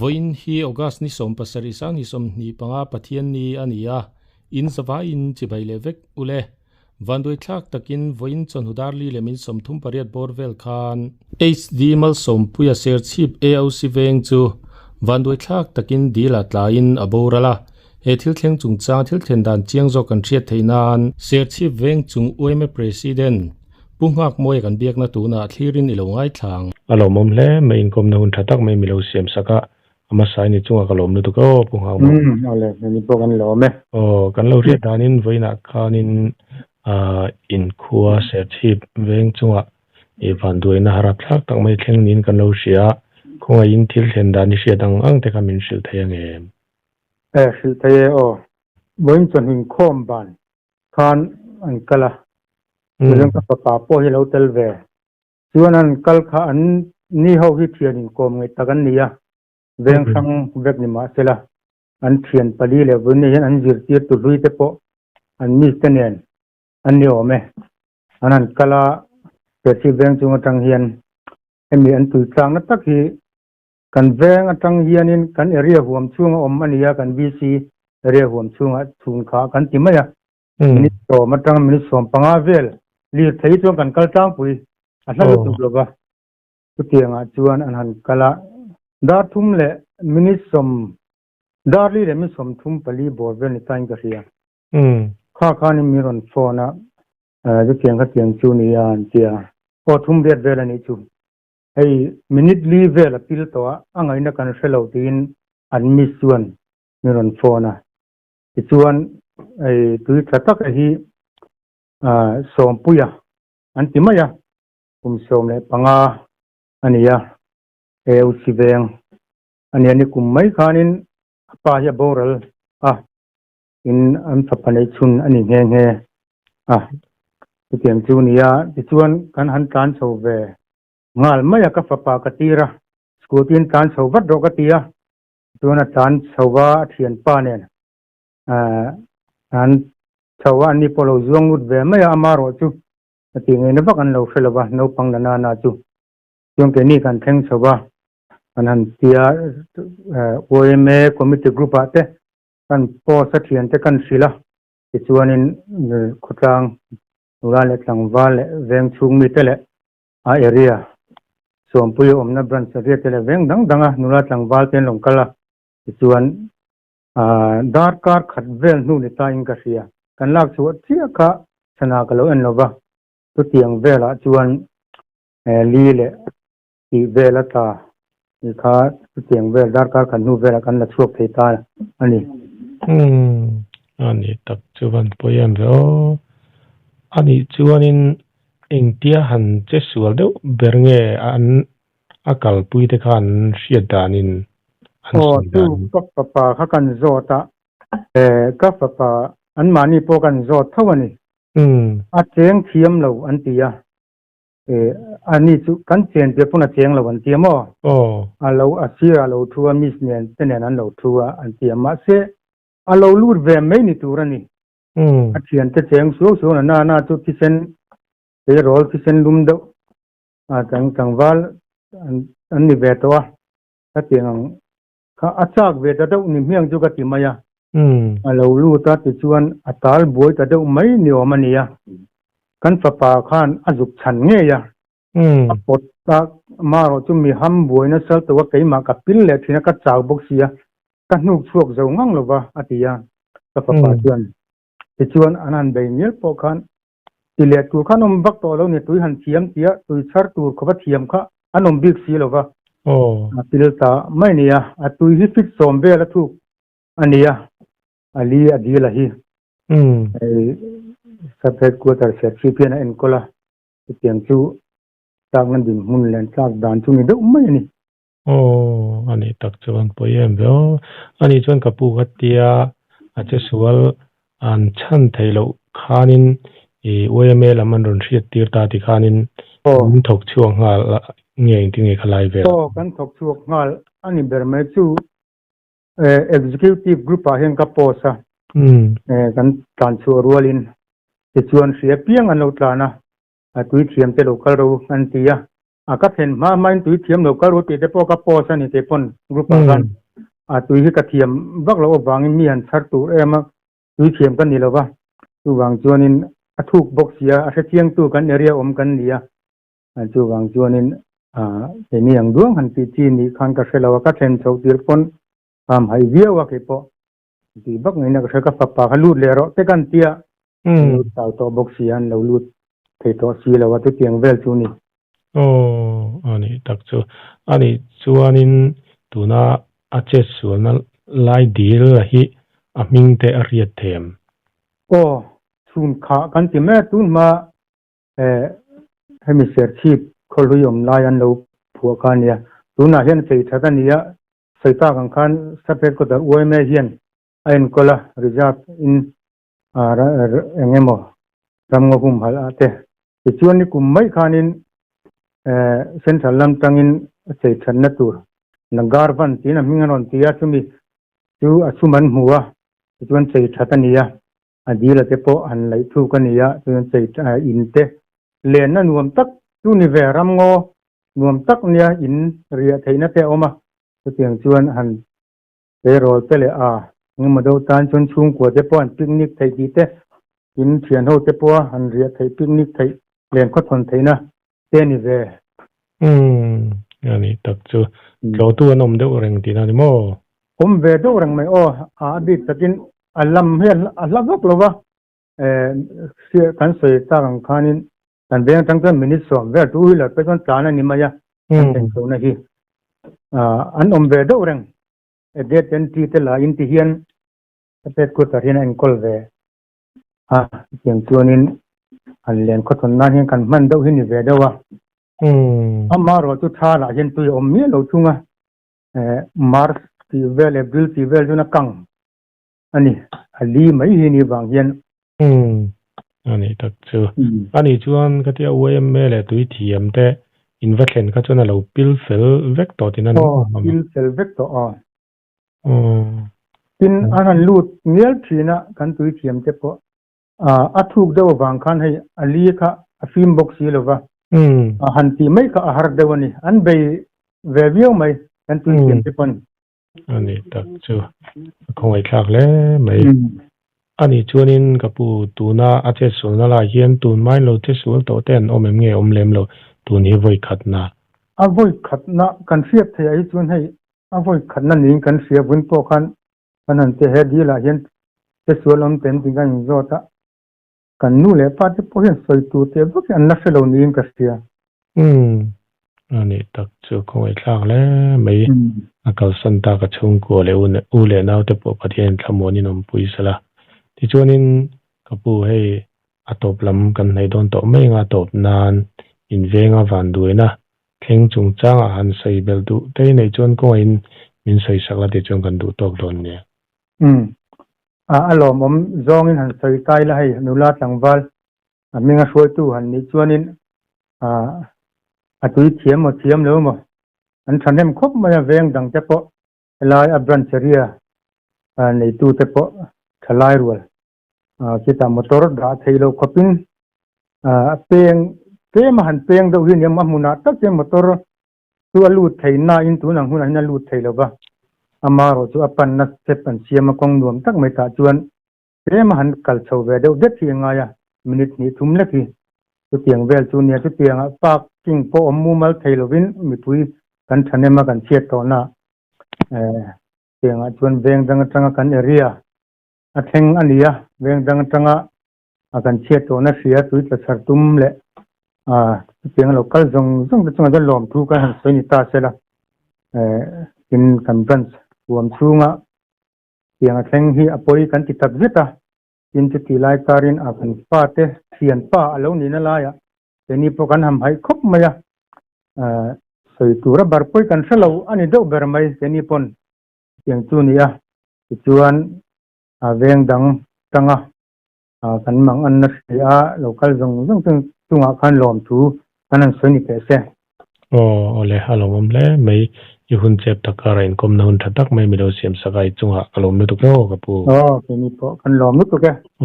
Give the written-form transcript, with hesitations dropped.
Vawiin hi August ni 17 sang ni 25 Pathianni a ni a, in zavaiin chibai leh vek ule. Vanduai thlak takin vawiin chawhnu dar li leh min 38 bawr vel khan HD Malsawmpuia Serchhip AOC veng chu vanduai thlak takin dil ah tlaiin a boral a. He thil thleng chungchang thil thlen dan chiang zawk kan hriat theih nan Serchhip veng chung UMA President Pu Nghakmawia kan biakna tunah thlirin i lo ngaithlang. A lawmawm hle mai, inkawmna hun tha tak mai mi lo siam sak a, A hmasa i ni chungah ka lawm lutuk aw Pu Nghakmawh. Umm awle ni pawh kan lawm e. Aw kan lo hriat danin vawiinah khanin ah inkhua Serchhip veng chungah ih vanduaina harap thlak tak mai thleng niin kan lo hria a, khawngaihin thil thlen dan i hriat ang ang te kha min hrilh thei ang em? E hrilh thei e aw. Vawiin chawhning khawm ban khan an kal a, chuan ka fapa pawh hi a lo tel ve. Chuan an kal kha an ni ho hi thian inkawm ngaih tak an ni a, veng hrang vek ni mah sela an thian pali leh vawiin hian an zirtir tu hlui te pawh an miss te nen an ni awm e. An han kal a, Serchhip veng chung atang hian hemi an tui tlakna tak hi kan veng atang hianin kan area huam chhunga awm a ni a, kan VC area huam chhungah chhun kha kan ti mai a. Minute 10 atang minute 15 vel lirthei chuan kan kal tlangpui a hla lutuk lo va. Chutiangah chuan an han kal a, dar thum leh minute sawm, dar li leh minute 34 bawr vel ni tain ka hria. Kha khanin min rawn phone a, chutiang khatiang chu ni a an ti a, aw thum riat vel a nih chu. Hei minute li vel a pil tawh a, a ngaihna kan hre lo tiin an miss chuan min rawn phone a. Tichuan hei tui tha tak hi Sawmpuia an ti mai a, kum 15 a ni a, AOC veng a ni a, ni kum mai khanin a pa hi a boral a, in an fapa neih chhun a ni nghe nghe a, chutiang chu a ni a, tichuan kan han tlan chho ve nghal mai a, ka fapa ka tir a, scooty in tlan chho vat rawh ka ti a, chuan a tlan chho va a thianpa nen an chho a, anni pawh lo zuang lut ve mai a, amarawh chu a tih ngaihna vak an lo hre lo va, naupang la nana chu. Chuan keini kan thleng chho va, kan han tia YMA committee group ah te kan post a thiante kan hrilh a, tichuanin khawtlang nula leh tlangval leh veng chhung mite leh a area Sawmpui a awmna branch area te leh veng dang danga nula tlangval te an rawn kal a, tichuan darkar khat vel hnu ni ta in ka hria. Kan lak chhuah chiah kha chhana ka lo en lo va, chutiang velah chuan li leh tih vel a tla tih kha chutiang vel darkar khat hnu velah kan la chhuak thei ta a ni. Umm, a ni tak chu van pawi em ve aw. A nih chuanin Engtia han che sual deuh ber nge an a kalpui te kha an hriat danin an Aw sawi chu danin. ka fapa kha kan zawt a, eh ka fapa anmahni pawh kan zawt tho a ni. A cheng thiam lo an ti a, eh ani chu kan chen piah pawn a cheng lo an ti a maw? Aw. A lo a sirah a lo thu a, miss nen te nen an lo thu a an ti a, mahse a lo lut ve mai ni tur a ni. A thiante cheng suau suau na na na chu thisen tleirawl thisen lum deuh a tang tlangval an ni ve tawh a, khatiang ang kha a chak ve ta deuh ni hmiang chu ka ti mai a, a lo lut a tichuan a tal buai ta deuh mai ni awm a ni a, kan fapa khan a zuk chhan ngei a, a pawt a, marawh chu mi ham buai nasa tawh a keimah ka pil leh thin a ka chau bawk si a, ka hnuk chhuak zo ngang lo va a ti a, ka fapa chuan tichuan an han bei mial pawh khan ti leh tur kha an awm vak tawh lo ni, tui han thiam tia tui chhar tur khawp a thiam kha an awm bik si lo va, a pil ta mai a ni a, a tui hi fit 10 vel a thuk a ni a, a li a dil a hi hei sub headquarter Serchhip hian a enkawl a, chutiang chu tlakna dinhmun leh an tlak dan chu ni deuh mai a ni. Aw, a nih tak chuan pawi em ve aw. A nih chuan ka pu kha tia a che sual an chhan theih loh khanin i YMA lam an rawn hriat tir ta ti khanin kan thawk chhuak nghal nge engtin nge kha lai vel? Aw, kan thawk chhuak nghal a ni ber mai chu Executive group ah hian ka post a, kan tlan chhuah rualin tichuan hria piang an lo tlan a, a tui thiam te lo kal ro an ti a. A ka thlen hma hmain tui thiam lo kal ru tih te pawh ka post a ni kei pawn group ah khan a tui hi ka thiam vak loh avangin mi han chhar tur em a tui thiam ka ni lo va chuvang chuanin a thuk bawk si a a hrechiangtu kan area awm kan ni a chuvang chuanin keini ang duang han tih chi nih khan ka hre lo a ka thlen chhoh tir pawn am hai viau a kei pawh tih vak ngaihna ka hre ka fapa kha lut leh rawh te kan tia lut tau tawh bawk si a an lo lut thei tawh si lo a chutiang vel chu ni. Aw a nih tak chu. A nih chuanin tuna a chet sualna lai dil a hi a hming te a hriat them. Aw chhun khah kan ti mai a tun hma eh hemi serchhip khawhlui awm lai an lo phuah kha a nia. Tunah hian fei that a ni a, sawi tak ang khan Sub Headquarter UMA hian a enkawl a, reserve in eng emaw ramngaw humhalh ah te. Tichuan ni kum mai khanin Central lam tangin a chei thatna tur Nagarvan tiin a hming a rawn ti a, chumi chu a sum an hmu a, tichuan chei that a ni a, a dil a te pawh han laih thuk a ni a, chuan chei in te lenna nuam tak chu ni ve ramngaw nuam tak nia in riah theihna te a awm a, chutiang chuan han Tleirawl te leh a engemaw deuh tan chuan chhungkua te pawh an picnic theih tih te, in thian ho te pawha han riah theih picnic theih len khawthawn theihna te a ni ve. Umm, a nih tak chu. Tlawhtu an awm deuh reng tihna a ni maw? Awm ve deuh reng mai aw, a bik takin a lam hi a hla vak lo va, kan sawi tak ang khanin kan veng atang chuan minute sawm vel two wheeler pawh chuan tlan a ni mai a, kan thlen chhohna hi an awm ve deuh reng. Gate entry te lah in ti hian headquarter hian a enkawl ve a, chutiang chuanin han len khawthawn nan hian kan hman deuh hi ni ve deuh a. Amaherawh chu tha lah hian tui a awm miah lo thung a, March tih vel April tih vel chuan a kang a ni, a li mai hi ni vang hian. A nih tak chu. A nih chuan khatia UMA leh tui thiam te in va thlen kha chuan a lo pil fel vek tawh tihna ni maw? Aw, pil fel vek tawh aw. Tin, an han lut ngial thin a, kan tui thiam te pawh a thuk deuh avang khan hei a li kha a fim bawk si lo va, han tih mai kha a har deuh a ni. An bei ve viau mai kan tui thiam te pawn. A nih tak chu a khawngaihthlak hle mai. A nih chuanin ka pu tuna a chetsualna lai hian tun hmain lo chesual tawh te an awm em nge awm lem lo tun hi vawi khatna. A vawi khatna kan hriat theih ah hi chuan hei a vawi khatna niin kan hria vun pawh khan kan han che he dil ah hian chesual awm ten tih kan inzawt a kan nu leh pa te pawh hian sawi tur teh vak hi an la hre lo niin ka hria. Umm, a nih tak chu khawngaihthlak hle mai. A kalsan tak a chhungkua leh u leh naute pawh Pathianin thlamuanin awmpui sela. Tichuanin ka pu hei a tawp lam kan hnaih dawn tawh mai anga tawp nan invenga vanduaina thleng chungchangah han sawi belh duh te i neih chuan kawngaihin min sawi sak la tih chuan kan duh tawk dawn nia. Umm, a lawmawm zawngin han sawi tai la hei nula tlangval a hminga hruaitu han nih chuanin a tui thiam maw thiam lo maw an thahnem khawp mai a veng dang te pawh helai a branch area neitu te pawh thalai rual chutah motor dah thei lo khawpin a peng tlem a han peng deuh hi nia a hmunah tak hian motor chu a lut thei nain tun ang hunah hian a lut thei lo va, amaherawh chu a panna step an siam a kawng nuam tak mai tah chuan tlem a han kal chho ve deuh det hi a ngai a, minute hnih thum lek hi chutiang vel chu nia chutiangah parking pawh awm mumal thei lovin mipui kan thahnem a kan chhiat tawhna eh tiangah chuan veng dang atanga kan area a thleng a ni a, veng dang atanga a kan chhiat tawhna hria tui tla chhar tum leh ah chutiang lo kal zawng zawng te chungah chuan lawmthu kan han sawi ni ta sela eh tin kan branch huam chhunga tiang a thleng hi a pawi kan ti tak zet a tin chuti lai karin a kan fate thianpa a lo nihna laiah keini pawh kan hamhaih khawp mai a eh sawi tura bar pawi kan hre lo a ni deuh ber mai keini pawn tiang chu ni a tichuan a veng dang tanga kan mang an na hria a lo kal zawng zawng chu chungah khan lawmthu kan han sawi ni teh se. Aw awle a lawmawm hle mai i hun chep tak kara inkawmna hun tha tak mai mi lo siam sak a i chungah ka lawm lutuk e aw ka pu. Aw keini pawh kan lawm lutuk e.